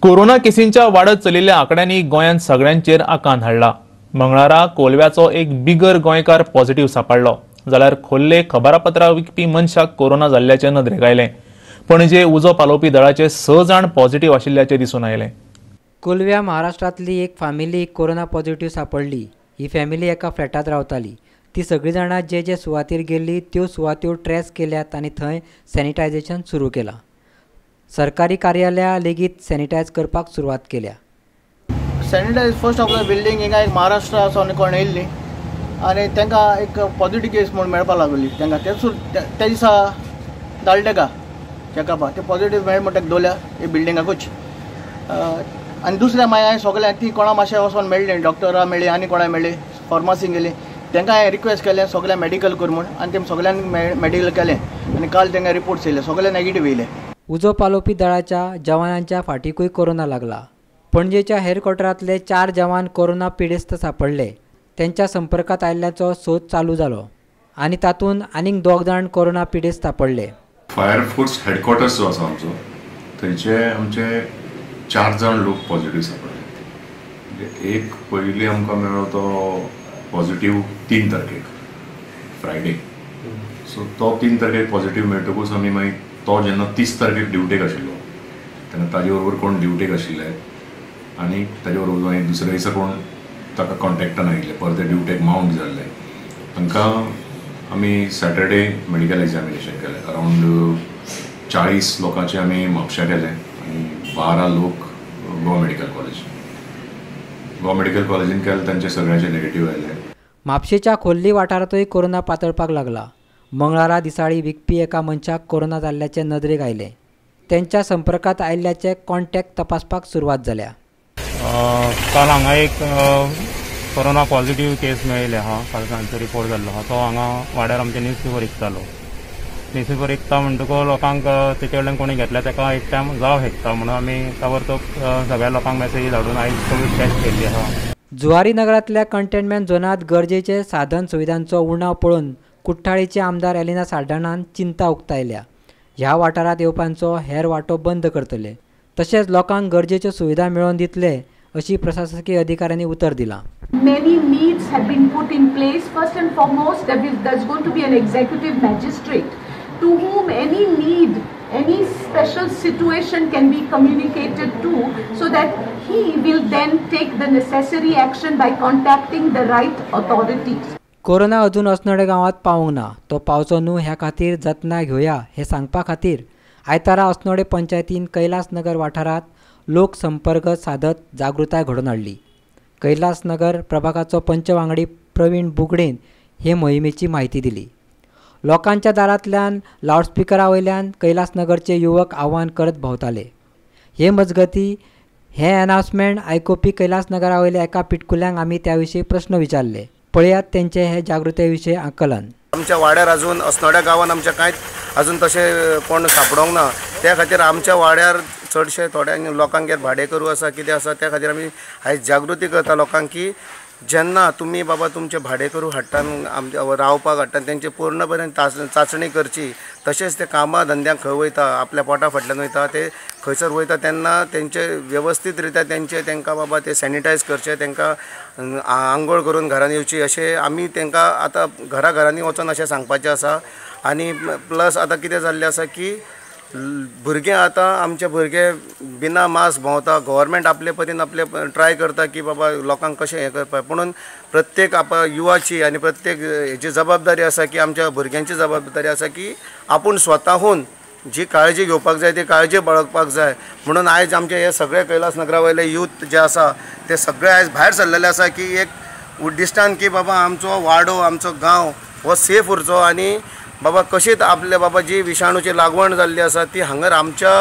Corona केसींच्या वाडत चलिल्ल्या आंकड्यांनी गोंयांत सगळ्यांचेर आकांत हाडला. मंगळारा कोलव्याचो एक बिगर गोंयकार पॉझिटिव्ह सापडलो, जाल्यार खोल्ले खबरापत्रां विकपी मनशाक कोरोना जाल्ल्याचें नदरेक आयलें. पणजे उजो पालोवपी दळाचे 6 जाण पॉझिटिव्ह आशिल्ल्याचें दिसून आयलें. कोलव्या महाराष्ट्रांतली एक फॅमिली कोरोना पॉझिटिव्ह सापडली. ही फॅमिली एका फ्लॅटांत रावताली. ती सगळीं जाणां जे जे सुवातेर गेल्ली त्यो सुवात्यो ट्रेस केल्यात आनी थंय सॅनिटायझेशन सुरू केलां. सरकारी कार्यालयां लेगीत सॅनिटायज करपाक सुरवात केल्या. Sanitize first of the building हिंगा एक महाराष्ट्रा कोण येयल्ली आनी तांकां एक पॉझिटिव्ह केस म्हूण मेळपाक लागली. तांकां ते दिसा धाडले ताका चॅकअपाक, ते पॉझिटिव्ह मेळ म्हण ताका दवरल्या हे बिल्डिंगाकूच. आनी दुसऱ्या मागीर हांवें सगळ्यांक ती कोणा मातशें वचोन मेळ्ळी, डॉक्टरां मेळ्ळी आनी कोणा मेळ्ळी, फार्मासीन गेली, तांकां हांवें रिक्वेस्ट केलें सगळ्यांक मेडिकल कर म्हूण आनी तेम सगळ्यांक मेडिकल केलें आनी काल तांकां रिपोर्ट्स येयले, सगळे नेगेटीव येयले. उजो पालोवपी दळाच्या जवानांच्या फाटीकूय कोरोना लागला. पणजेच्या हेर क्वॉर्टरांतले 4 जवान कोरोना पिडेस्त सापडले. त्यांच्या संपर्कात आयिल्ल्याचो सोद चालू जालो आनी तातूंत आनीक 2 जाण कोरोना पिडेस्त सापडले. फायर फोर्स हेडक्वॉर्टर्स जो आसा आमचो, थंयचे आमचे 4 जाण लोक पॉझिटिव्ह सापडले. म्हणजे एक पयलीं आमकां मेळ्ळो तो पॉझिटिव्ह 3 तारखेक फ्रायडे. सो तो 3 तारखेक पॉझिटिव्ह मेळटकूच आमी मागीर तो जेन्ना 30 तारखेक ड्युटेक आशिल्लो तेन्ना ताजे बरोबर कोण ड्युटेक आशिल्ले आनी ताजे बरोबर मागीर दुसऱ्या दिसा कोण ताका कॉन्टेक्टान आयिल्ले, परते ड्युटेक मावंट जाल्ले. तांकां आमी सॅटर्डे मेडिकल एग्जामिनेशन केलें. अरावंड 40 लोकांचे आमी म्हापशा केलें आनी 12 लोक Goa medical college, Goa medical कॉलेजीन केले, तांचे सगळ्यांचे नेगेटीव आयले. म्हापशेच्या खोल्ली वाठारांतूय कोरोना पातळपाक लागला. मंगळारा दिसाळी विकपी एका मनशाक कोरोना जाल्ल्याचें नदरेक आयलें. त्यांच्या संपर्कात आयिल्ल्याचे कॉन्टॅक्ट तपासपाक सुरवात जाल्या. काल हांगा एक कोरोना पॉझिटिव्ह केस मेळिल्ले आहा. काल सांजचो रिपोर्ट जाल्लो आहा. तो हांगा वाड्यार आमचे न्यूज पेपर विकतालो. न्यूज पेपर विकता म्हणटकच लोकांक तेचे कडल्यान कोणी घेतल्या ताका एक टायम जावं शकता म्हणून आमी ताबडतोब सगळ्या लोकांक मेसेज धाडून आयज कोवीड टेस्ट केल्ली आहा. जुवारी नगरांतल्या कंटेनमेंट झोनांत गरजेचे साधन सुविधांचो उणाव पळोवन कुठ्ठाळीचे आमदार एलिना साल्डानान चिंता उक्तायल्या. ह्या वाठारांत येवपांचो हेर वाटो बंद करतले, तशेंच लोकांक गरजेच्यो सुविधा मेळोवन दितले अशी प्रशासकीय अधिकाऱ्यांनी उतर दिलां. Many needs have been put in place. First and foremost, there's going to be an executive magistrate to whom any need, any special situation can be communicated to, so that he will then take the necessary action by contacting the right authorities. Corona अजून अस्नोडें गांवांत पावूंक ना. तो पावचो न्हू ह्या खातीर जतनाय घेवया हें सांगपा खातीर आयतारा अस्नोडें पंचायतीन कैलास नगर वाठारांत लोक संपर्क सादत जागृताय घडोवन हाडली. कैलास नगर प्रभागाचो पंच वांगडी प्रवीण बुगडेन हे मोहिमेची म्हायती दिली. लोकांच्या दारांतल्यान लावडस्पिकरा वयल्यान कैलास नगरचे युवक आव्हान करत भोंवताले. हे मजगती हें अनावन्समेंट आयकुपी कैलास नगरा वयल्या एका पिटकुल्यांक आमी त्या विशीं प्रस्न विचारले. पळयात तेंचे हे जागृताये विशीं आकलन. आमच्या वाड्यार अजून अस्नोड्या गांवांत आमच्या कांयच अजून तशें कोण सापडोंक ना. त्या खातीर आमच्या वाड्यार चडशे थोड्यांक लोकांगेर भाडेकरू आसा कितें आसा, त्या खातीर आमी आयज जागृती करता लोकांक की जेन्ना तुमी बाबा तुमचे भाडेकरू हाडटा आमच्या रावपाक हाडटा तेंचे पूर्णपणे चांचणी करची. तशेंच ते कामां धंद्यांक खंय वयता, आपल्या पोटा फाटल्यान वयता, ते खंयसर वयता तेन्ना तेंचे वेवस्थीत रित्या तेंचे तांकां बाबा ते सॅनिटायज करचे, तांकां आंगोळ करून घरान येवची अशें आमी तांकां आतां घरा घरांनी वचोन अशें सांगपाचें आसा. आनी प्लस आतां कितें जाल्लें आसा की भुरगे आतां आमचे भुरगे बिना मास्क भोंवता. गव्हर्मेंट आपले परीन आपले ट्राय करता की बाबा लोकांक कशें हें करपाक, पुणून प्रत्येक युवाची आनी प्रत्येक हेची जबाबदारी आसा की आमच्या भुरग्यांची जबाबदारी आसा की आपूण स्वताहून जी काळजी घेवपाक जाय ती काळजी बाळगपाक जाय. म्हणून आयज आमचे हे सगळे कैलास नगरा वयले यूथ जे आसा ते सगळे आयज भायर सरलेले आसा की एक उद्दिश्टान की बाबा आमचो वाडो आमचो गांव हो सेफ उरचो आनी बाबा कशीच आपले बाबा जी विशाणूची लागवण जाल्ली आसा ती हांगर आमच्या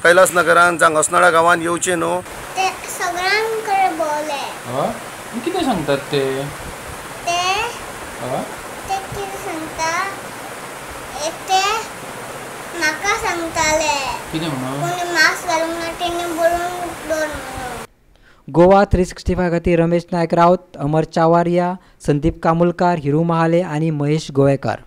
कैलास नगरान जावं अस्नोडा गांवान येवची न्हू. ते सगळ्यांकडे बोले. कितें सांगतात ते? ते कितें सांगता ते म्हाका सांगताले कितें म्हणून कोणी मास्क घालूंक ना तेणी बरोवन दवर म्हणून. गोवा 365 खातीर रमेश नायक राऊत, अमर चावारिया, संदीप कामुलकार, हिरू महाले आनी महेश गोवेकार.